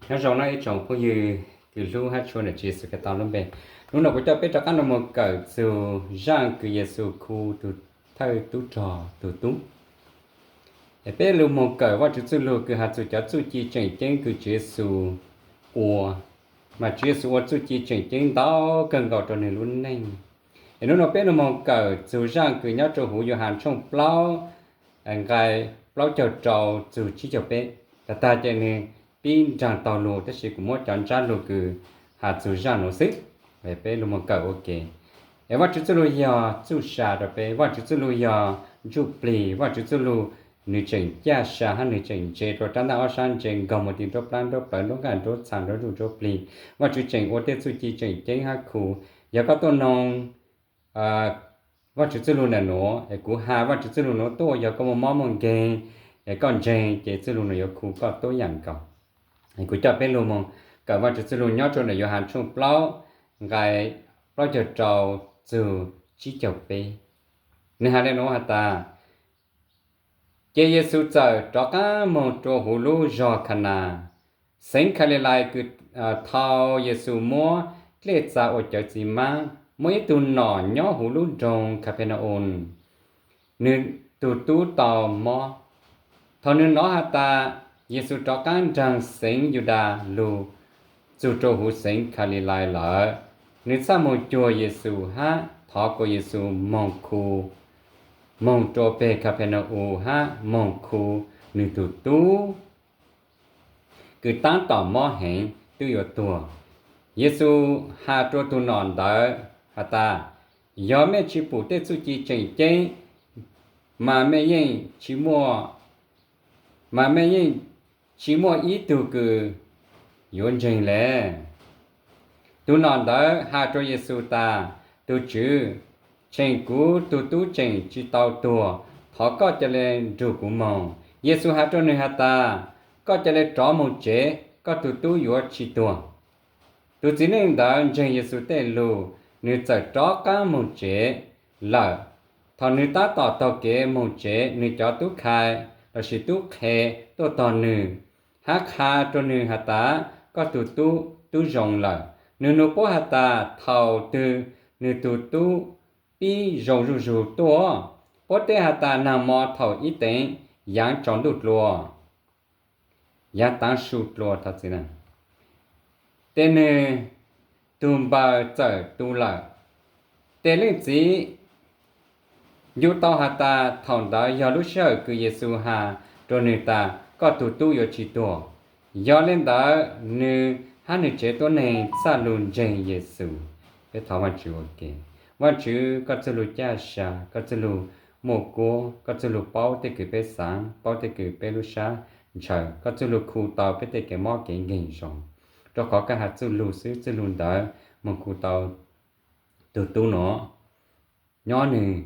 Nyob zoo nawb ib tsoom phooj ywg kws hlub hab tshua ntawm Tswv Yexus Khetos lub npe. Hnub no kuv coj peb rov qab los mus kawm txug zaaj kws Yexus khu tug thawj tub rog tug tub. Es peb lug moog kawm Vaajtswv txuj lug kws has txug cov txuj ci tseem ceeb kws Tswv Yexus ua, mas Tswv Yexus ua txuj ci tseem ceeb ntau kawg nkaus rua nwg lub neej. Es hnub no peb lug moog kawm txug zaaj kws nyob rua huv Yauhas tshooj plaub, nqai plaub caug rau txug tsib caug peb. Tag tag ces nwg pib nraag taug lug, tab sis kuv muab cov ntsab lug kws has txug zaaj nuav xwb. Peb lug moog kawm ua ke. Es Vaajtswv txuj lug yog txuj sa rua peb, Vaajtswv txuj lug yog ntsuj plig, Vaajtswv txuj lug nwg tseem caj sa hab nwg tseem ntse rua rab ntaj ob sab, ntse nkaug mus ti nruab plab nruab plawv nruab nqaj nruab txha nruab ntsuj nruab plig. Vaajtswv tseem ua tej txuj ci tseem ceeb hab khu. Yog koj tuaj noog Vaajtswv txuj lug ntawm nuav, es kuv has Vaajtswv txuj lug nuav tuaj, yog koj muaj mob muaj nkeeg, es koj ntseeg ces txuj lug nuav yuav khu koj tuab yaam nkaus. Es kuv coj peb lug moog kawm Vaajtswv txuj lug nyob rua ntawm Yauhas tshooj plaub, nqai plaub caug rau txug tsib caug peb. Nwg has le nuav has tas, ces Yexus txawm rov qaab moog rua huv lub zog Khanas, xeev Khalilais, kws thau Yexus muab dlej txa ua cawv txiv maab. Muaj ib tug nom nyob huv lub nroog Khaphenau-us, nwg tug tub tau mob. Thaus nwg nov has tas Yexus rov qaab nraag xeev Yudas lug txug rua huv xeev Khalilais lawm, nwg txhaj moog cuag Yexus hab thov kuas Yexus moog khu, moog rua peg Khaphenau-us hab moog khu nwg tug tub kws taab tom mob heev twb yuav tuag. Yexus has rua tug nom ntawd has tas, yog mej tsi pum tej txuj ci tseem ceeb, mas mej yeej tsi muaj, mas mej yeej tsi muaj ib tug kws yuav ntseeg le. Tug nom ntawd has rua Yexus tas, tug Tswv, tsheem kuv tug tub tseem tsi tau tuag, thov koj ca le nrug kuv moog. Yexus has rua nwg has tas, koj ca le rov moog tsev, koj tug tub yuav tsi tuag. Tug txiv neej ntawd ntseeg Yexus tej lug, nwg txawm rov qaab moog tsev lawm. Thaus nwg taab tom taug kev moog tsev, nwg cov tub khai lossis tub qhe tuaj tog nwg hab qha rua nwg has tas, koj tug tub tub zoo lawm. Nwg nug puab has tas thaus twg nwg tug tub pib zoo zuj zug tuaj. Puab teb has tas, naag mo thaus ib teev yaav tsaus ntuj dlua, yaav taav su dlua, tes nwg tug npaws txawm tu lawm. Tes leej txiv ncu tau has tas thaum ntawd yog lub sij hawm kws Yexus has rua nwg tas koj tug tub yuav tsi tuag. Yog le ntawd nwg hab nwg tsev tuab neeg txhaj lug ntseeg Yexus. Peb thov Vaajtswv ua ke. Vaajtswv, koj txuj lug caj sa, koj txuj lug muaj kuab, koj txuj lug paub tej kws peb xaav, paub tej kws peb lub sab ntshaw, koj txuj lug khu tau peb tej kev mob kev nkeeg zoo. Rua qhov koj has txuj lug xwb, txuj lug ntawd moog khu tau tug tub nuav nyob nwg,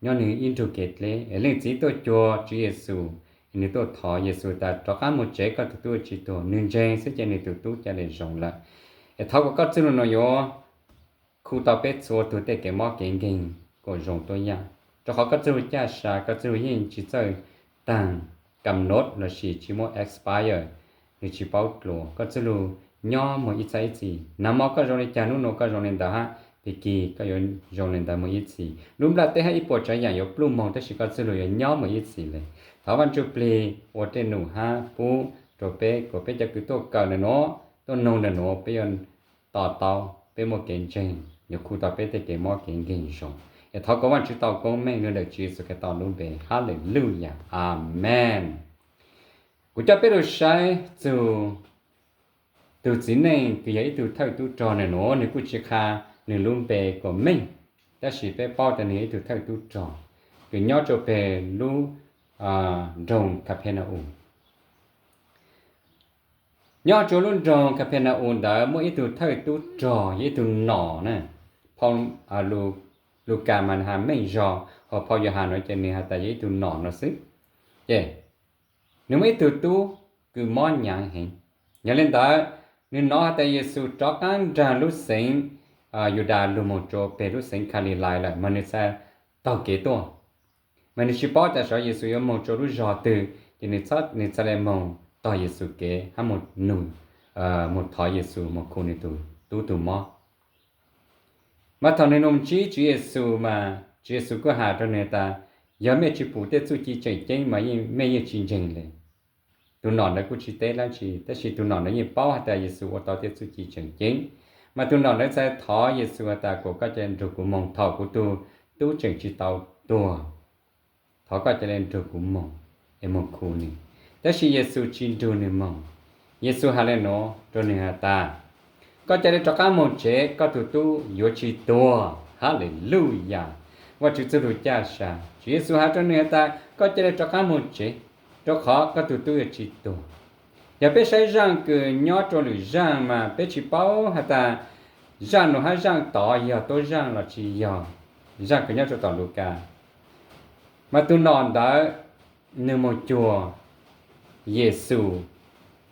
nyob nwg ib nrug kev dleb. Es leej txiv tuaj cuag Tswv Yexus, nwg tuaj thov Yexus tas rov qaab moog tsev, koj tug tub tsi tuag. Nwg ntseeg xwb ces nwg tug tub ca le zoo lawm. Es thov kuas koj txuj lug nuav yuav khu tau peb txhua tug tej kev mob kev nkeeg kuas zoo tuab yaam. Rua qhov koj txuj lug caj sa, koj txuj lug yeej tsi txawj taag kam nod lossis tsi muaj expire, nwg tsi paub dlua. Koj txuj lug nyob moog ib txhab ib txhis. Naag mo koj zoo le caag, nub nua koj zoo le ntawd hab, pig kig koj yuav zoo le ntawd moog ib txhis. Lub nplaj teb hab ib puas tsaav yaam yuav pluj moog, tab sis koj txuj lug yuav nyob moog ib txhis le. Thov Vaajtswv plig ua tej num hab pub rua peb kuas peb cov kws tuaj kawm ntawm nuav, tuaj noog ntawm nuav, peb yuav to taub, peb muaj kev ntseeg yuav khu tau peb tej kev mob kev nkeeg zoo. Es thov kuas Vaajtswv tau koob meej lug ntawm Tswv Yexus Khetos lub npe. Haleluya, amees. Kuv coj peb lug saib txug tug txiv neej kws yog ib tug thawj tub rog. Nwg nuav nwg kuj tsi qha nwg lub npe kuas meej, tab sis peb paub tas nwg yog ib tug thawj tub rog kws nyob rua peg lub nroog Khaphenau-us. Nyob rua lub nroog Khaphenau-us ntawd muaj ib tug thawj tub rog, yog ib tug nom na. Phau Lukas mas nwg has meej zog, hos phau Yauhas nuav ces nwg has tas yog ib tug nom no xwb. Ces nwg muaj ib tug tub kws mob nyaav heev. Yog le ntawd, nwg nov has tas Yexus rov qaab nraag lub xeev Yudas lug moog rua peg lub xeev Kalilais lawm, mas nwg txhad taug kev tuaj. Mas nwg tsi paub tas sav Yexus yuav moog rua lub zog twg, ces nwg txhad le moog tog Yexus kev hab moog nug mus thov Yexus mus khu nws tus tub tus mob. Mas thaum nws nug ntsib Tswv Yexus mas Tswv Yexus kuj has rau nws tas, yog mej tsis pum tej txuj ci tseem ceeb mas mej yeej tsis ntseeg li. Tus nom ntawd kuj tsis teb dab tsi, tab sis tus nom ntawd yeej paub has tas Yexus ua tau tej txuj ci tseem ceeb. Mas tus nom ntawd txawm thov Yexus has tas, kom koj ca le nrug kuv moog thaum kuv tug tub tseem tsis tau tuag. Thov koj ca le nrug kuv moog es moog khu nws. Tab sis Yexus tsis nrug nws moog. Yexus has le nuav rua nws has tas, koj ca le rov qaab moog tsev, koj tug tub yuav tsi tuag. Haleluyas! Vaajtswv txuj lug caj sa. Tswv Yexus has rua nws has tas, koj ca le rov qaab moog tsev, rua qhov koj tug tub yuav tsi tuag. Yog peb saib zaaj kws nyob rua lwm zaaj mas peb tsi paub has tas zaaj nuav hab zaaj tod yog tuab zaaj los tsi yog zaaj kws nyob rua tom Lukas. Mas tug nom ntawd nwg moog cuag Yexus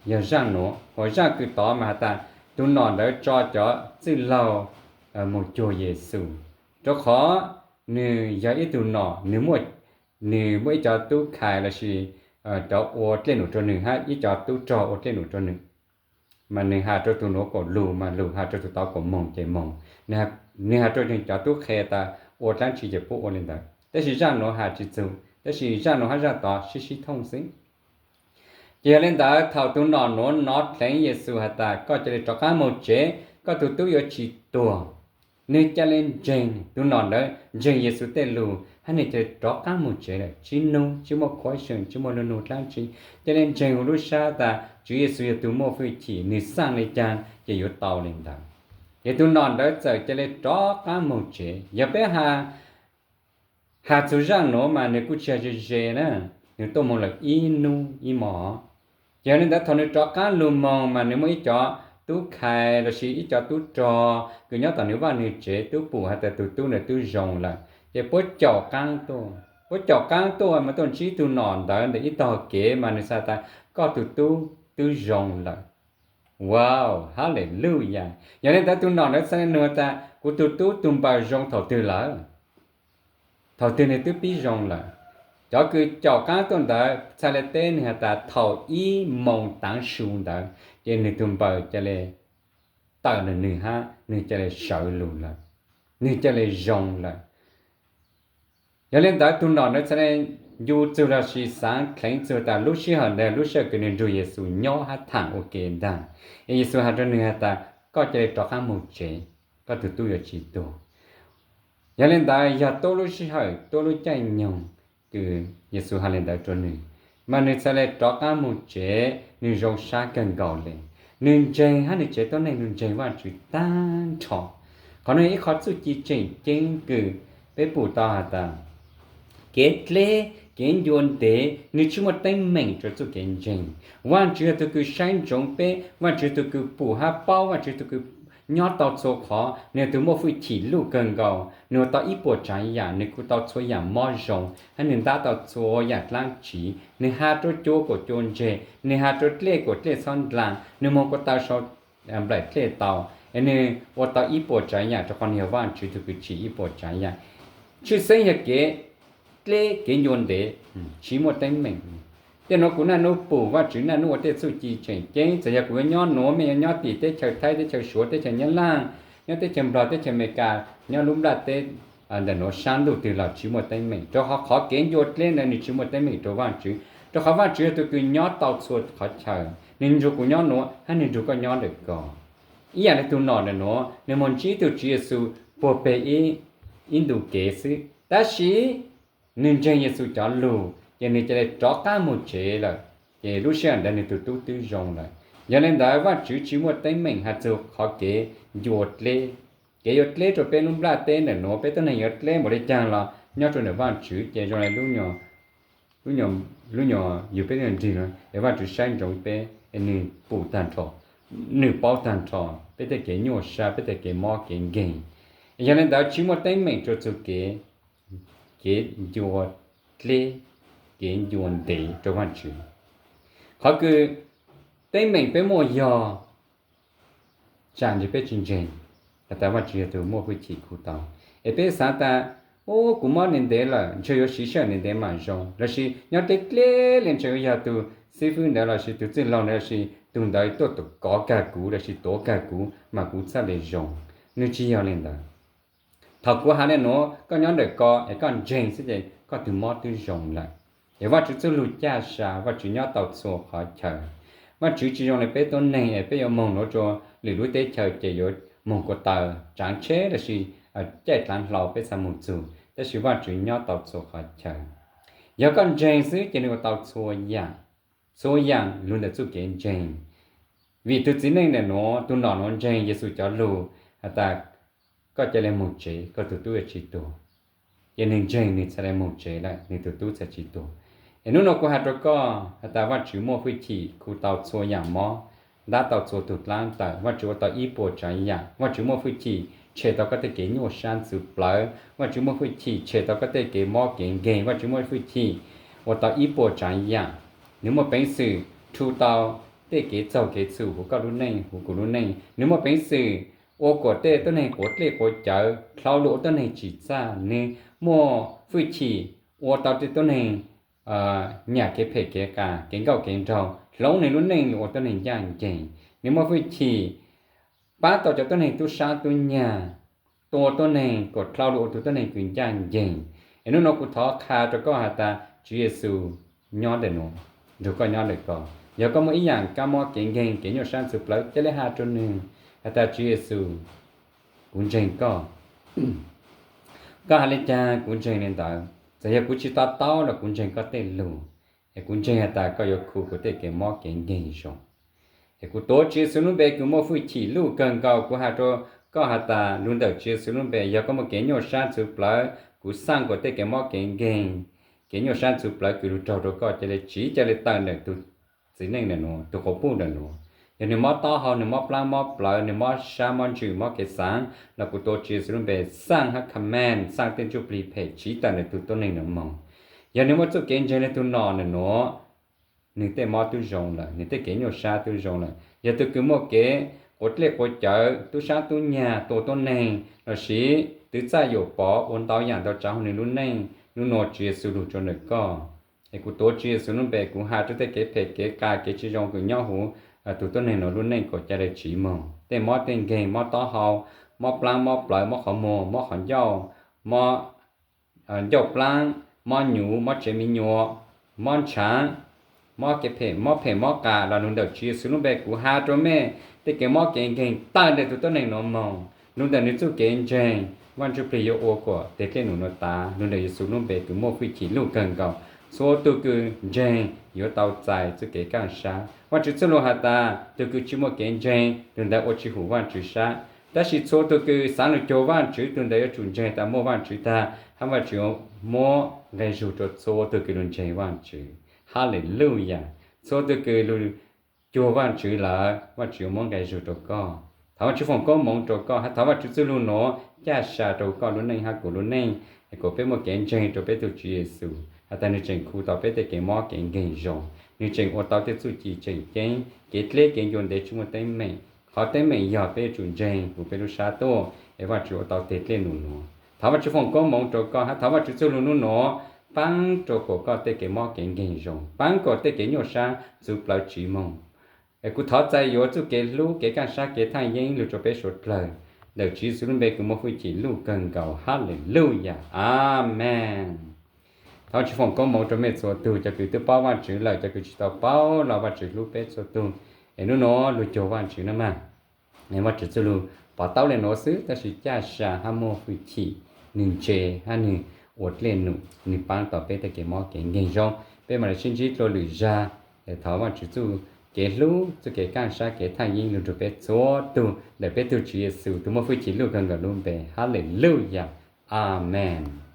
yog zaaj nuav, hos zaaj kws tod mas has tas tug nom ntawd tso cov txwj laug moog cuag Yexus, rua qhov nwg yog ib tug nom, nwg muaj ib cov tub khais lossis cov ua dlej num rua nwg hab ib cov tub rog ua dlej num rua nwg. Mas nwg has rua tug nuav kom lug mas lug, has rua tug tod kom moog ces moog. Nwg has rua nwg cov tub qhe tas ua dlaab tsi ces puab ua le ntawd, tab sis zaaj nuav has tsi txug, tab sis zaaj nuav hab zaaj tod sib sib thooj xwb. Ces yog le ntawd thaum tug nom nuav nov dleev Yexus has tas koj ca le rov qaab moog tsev, koj tug tub yuav tsi tuag, nwg ca le ntseeg, tug nom ntawd ntseeg Yexus tej lug hab nwg ca le rov qaab moog tsev lawm, tsi nug, tsi muaj question, tsi muaj lug nug dlaab tsi, ca le ntseeg huv lub sab tas Tswv Yexus yog tug muaj fwj chim, nwg xaaj le caag ces yuav tau le ntawd. Ces tug nom ntawd txawm ca le rov qaab moog tsev. Yog peb has txug zaaj nuav mas nwg kuj tsi yog ze ze na, nwg tuaj moog lawm ib nub ib mos. Ces yog le ntawd thaum nwg rov qaab lug moog mas nwg muaj ib cov tub khais lossis ib cov tub rog kws nyob tom nwg vaj nwg tsev tub pum has tas tug tub ntawd tub zoo lawm, ces puab caum qaab tuaj, puab caum qaab tuaj mas tuaj ntsib tug nom ntawd ntawm ib tog kev mas nwg xaav tas koj tug tub twb zoo lawm. Wow, haleluyas! Yog le ntawd tug nom ntawd txhaj le nug tas kuv tug tub tug npaws zoo thaum twg lawm? Thaum twg nwg twb pib zoo lawm? Cov kws caum qaab tuaj ntawd txhaj le teb nwg has tas thaum ib moos taav su ntawd ces nwg tug npaws ca le tawm nwg hab nwg ca le sawv lug lawm, nwg ca le zoo lawm. Yog le ntawd tug nom ntawd txhaj le ncu txug lossis xaav dleev txug tas lub sij hawm ntawd lub sij hawm kws nwg nrug Yexus nyob hab thaam ua ke ntaag, es Yexus has rua nwg has tas koj ca le rov qaab moog tsev, koj tug tub yuav tsi tuag. Yog le ntawd yog tuab lub sij hawm tuab lub caij nyoog kws Yexus has le ntawd rua nwg, mas nwg txhaj le rov qaab moog tsev, nwg zoo sab kawg nkaus le. Nwg ntseeg hab nwg tsev tuab neeg nwg ntseeg Vaajtswv taag nrho. Qhov nuav yog ib qhov txuj ci tseem ceeb kws peb pum tau has tas kev dleb kev ncua ntev nwg tsi muaj teeb meem rua txuj kev ntseeg. Vaajtswv yog tug kws saib ntsoov peb, Vaajtswv yog tug kws pum hab paub, Vaajtswv yog tug kws nyob tau txhua qhov, nwg yog tug muaj fwj chim luj kawg nkaus, nwg ua tau ib puas tsaav yaam, nwg khu tau txhua yaam mob zoo, hab nwg ntab tau txhua yaam dlaab tsiv, nwg has rua cua kom cua ntseg, nwg has rua dlej kom dlej txhob ndlaa, nwg moog ko taw sau nplaim dlej tau, es nwg ua tau ib puas tsaav yaam rua qhov nwg yog Vaajtswv tug kws tsim ib puas tsaav yaam. Tshwj xeeb yog kev dleb kev ncua ntev, tsi muaj teeb meem. Tej nuav kuv naj nub pum Vaajtswv naj nub ua tej txuj ci tseem ceeb, txawm yog kuv yuav nyob nuav, mej yuav nyob tim teb chaws Thaib, teb chaws Suav, teb chaws Nyab Laj, nyob teb chaws Nplog, teb chaws Amelikas, nyob lub nplaj teb ntawm nuav saab ntuj twg los tsi muaj teeb meem, rua qhov qhov kev ncua dleb ntawd nwg tsi muaj teeb meem rua Vaajtswv, rua qhov Vaajtswv yog tug kws nyob tau txhua qhov chaw, nwg nrug kuv nyob nuav hab nwg nrug koj nyob ntawm ko. Ib yaam le tug nom ntawm nuav, nwg moog ntsib tug Tswv Yexus puag peg ib ntu kev xwb, tab sis nwg ntseeg Yexus cov lug ces nwg ca le rov qaab moog tsev lawm, ces lub sij hawm ntawd nwg tug tub twb zoo lawm. Yog le ntawd Vaajtswv tsi muaj teeb meem has txug qhov kev ncua dleb. Kev ncua dleb rua peb lub nplaj teb ntawm nuav, peb tuab neeg yuav dleb npaum le caag los nyob rua ntawm Vaajtswv ces zoo le lub nyuas yug peb nrig nuav es Vaajtswv saib ntsoov peb, nwg pum taag nrho, nwg paub taag nrho peb tej kev nyuaj sab, peb tej kev mob kev nkeeg. Yog le ntawd tsi muaj teeb meem rua txug kev, kev ncua dleb, kev ncua ntev rua Vaajtswv. Qhov kws teeb meem peb muaj yog tsam ntsis peb tsi ntseeg has tas Vaajtswv yog tug muaj fwj chim khu tau, es peb xaav tas, u, kuv mob ntev ntev lawm, ntshe yuav siv sij hawm ntev ntev mam zoo, lossis nyob dleb dleb le ntshe yuav yog tug xib fwb ntawd lossis tus txwj laug ntawd lossis tus ntawd tuaj kov kag kuv lossis tuav kag kuv mas kuv txhaj li zoo. Nws tsis yog li ntawd. Thaum kuv hais li nuav koj nyob ntawm ko es koj ntseeg xwb ces koj tug mob twb zoo lawm. Es Vajtswv txuj lug caj sa, Vajtswv nyob tau txhua qhov chaw. Vajtswv tsis zoo li peb tuab neeg es peb yuav moog nuav rua lwm lub teb chaws ces yuav moog ko taw, tsaav tsheb lossis caij dlaav hlau peb txhaj moog txug, tab sis Vajtswv nyob tau txhua qhov chaw. Yog koj ntseeg xwb ces nws ua tau txhua yaam, txhua yaam lug ntawm txuj kev ntseeg. Vim tug txiv neej ntawm nuav, tug nom nuav ntseeg Yexus cov lug has tas, koj ca le moog tsev, koj tug tub yuav tsis tuag. Ces nws ntseeg, nws txhaj le moog tsev lawm, nws tug tub txhaj tsis tuag. Es nub nua kuv has rua koj has tas Vajtswv muaj fwj chim khu tau txhua yaam mob, ntab tau txhua tug dlaab tawm, Vajtswv ua tau ib puas tsaav yaam, Vajtswv muaj fwj chim tshem tau koj tej kev nyuaj sab ntxwv plawv, Vajtswv muaj fwj chim tshem tau koj tej kev mob kev nkeeg, Vajtswv muaj fwj chim ua tau ib puas tsaav yaam. Nws muaj peev xwm rhu tau tej kev txaug kev txhum huv koj lub neej, huv kuv lub neej. Nws muaj peev xwm ua kuas tej tuab neeg quav dlej quav cawv, dlhau lug ua tuab neeg tsim txaj. Nws muaj fwj chim ua tau tej tuab neeg nyam kev phem kev qas, kev nkauj kev nraug, hloov nws lub neej lug ua tuab neeg ncaaj nceeg. Nws muaj fwj chim paab tau cov tuab neeg tub sab tub nyag, tua tuab neeg kuas dlhau lug ua tug tuab neeg kws ncaaj nceeg. Es nub nua kuv thov qha rua koj has tas Tswv Yexus nyob ntawm nuav, nrug koj nyob ntawm ko. Yog koj muaj ib yaam kab mob kev nkeeg kev nyuaj sab ntxwv plawv, ca le has rua nwg has tas Tswv Yexus, kuv ntseeg koj. Koj has le caag kuv ntseeg le ntawd. Txawm yog kuv tsis to taub los kuv ntseeg koj tej lug, es kuv ntseeg has tas koj yuav khu kuv tej kev mob kev nkeeg zoo. Es kuv tuav Tswv Yexus lub npe kws muaj fwj chim luj kawg nkaus, kuv has rua koj has tas lug ntawm Tswv Yexus lub npe, yog koj muaj kev nyuaj sab ntxhuv plawv, kuv xaaj kuas tej kev mob kev nkeeg, kev nyuaj sab ntxhuv plawv kws lug raug rua koj ca le tsiv ca le tawm ntawm tug txiv neej ntawm nuav, tug quas puj ntawm nuav. Yog nwg mob taub hau, nwg mob plaab mob plawv, nwg mob sab mob ntsws mob kev xaav, los kuv tuav Tswv Yexus lub npe xaaj hab command, xaaj tej ntsuj plig phem tsiv tawm ntawm tug tuab neeg nuav moog. Yog nwg muaj txuj kev ntseeg le tug nom ntawm nuav, nwg tej mob tub zoo lawm, nwg tej kev nyuaj sab tub zoo lawm. Yog tug kws muaj kev quav dlej quav cawv, tub sab tub nyag, tua tuab neeg, lossis twv txaj yuam pov, ua ntau yaam ntau tsaav huv nwg lub neej, nub nua Tswv Yexus lug rua ntawm koj. Es kuv tuav Tswv Yexus lub npe, kuv has rua tej kev phem kev qas kev tsis zoo kws nyob huv tug tuab neeg nuav lub neej kuas ca le tsiv moog. Tej mob tej nkeeg, mob taub hau, mob plaab mob plawv, mob qhov muag, mob qhov ncauj, mob ncauj plaab, mob nyuv, mob tsev me nyuam, mob ntshaav, mob kev phem, mob phem mob qas los lug ntawm Tswv Yexus lub npe kuv has rua mej, tej kev mob kev nkeeg tawm ntawm tug tuab neeg nuav moog. Lug ntawm nwg txuj kev ntseeg, Vaaj Ntsuj Plig yuav ua kuas teg dlej num nuav tav. Lug ntawm Yexus lub npe kws muaj fwj chim luj kawg nkaus, txhua tug kws ntseeg yuav tau txais txuj kev kaaj sab. Vaajtswv txuj lug has tas tug kws tsi muaj kev ntseeg, tug ntawd ua tsi hum Vaajtswv sab. Tab sis txhua tug kws xaav lug cuag Vaajtswv, tug ntawd yuav tsum ntseeg tas muaj Vaajtswv tag, hab Vaajtswv yuav muab nqe zug rua txhua tug kws lug ntseeg Vaajtswv. Haleluyas! Txhua tug kws lug cuag Vaajtswv lawm, Vaajtswv yuav muab nqe zug rua koj. Thov Vaajtswv foom koob moov rua koj, hab thov Vaajtswv txuj lug nuav caj sa rua koj lub neej hab kuv lub neej, es kuas peb muaj kev ntseeg rua peb tug Tswv Yexus has tas nwg tseem khu tau peb tej kev mob kev nkeeg zoo, nwg tseem ua tau tej txuj ci tseem ceeb, kev dleb kev ncua ntev tsi muaj teeb meem. Qhov teeb meem yog peb yuav tsum ntseeg huv peb lub sab tuaj, es Vaajtswv ua tau teg dlej num nuav. Thov Vaajtswv foom koob moov rua koj, hab thov Vaajtswv txuj lug nub nuav paab rua kuas koj tej kev mob kev nkeeg zoo, paab kuas tej kev nyuaj sab ntxhuv plawv tsiv moog. Es kuv thov txais yuav txuj kev hlub kev kaaj sab kev thaaj yeeb lug rua peb suav dlawg ntawm Tswv Yexus lub npe kws muaj fwj chim luj kawg nkaus. Haleluyas! Amees. Thov Vaajtswv foom koob moov rua mej txhua tug, cov kws twb paub Vaajtswv lawm, cov kws tsi tau paub los Vaajtswv hlub peb txhua tug. Es nub nuav lug cuag Vaajtswv na mas, Vaajtswv txuj lug pov taub le nuav xwb, tab sis caj sa hab muaj fwj chim, nwg ntse hab nwg ua dlej num, nwg paab tau peb tej kev mob kev nkeeg zoo. Peb mam le sib ntsib dlua lwm zag. Thov Vaajtswv txuj kev hlub txuj kev kaaj sab kev thaaj yeeb lug nrug peb txhua tug ntawm peb tug Tswv Yexus tug muaj fwj chim luj kawg nkaus lub npe. Haleluyas! Amees.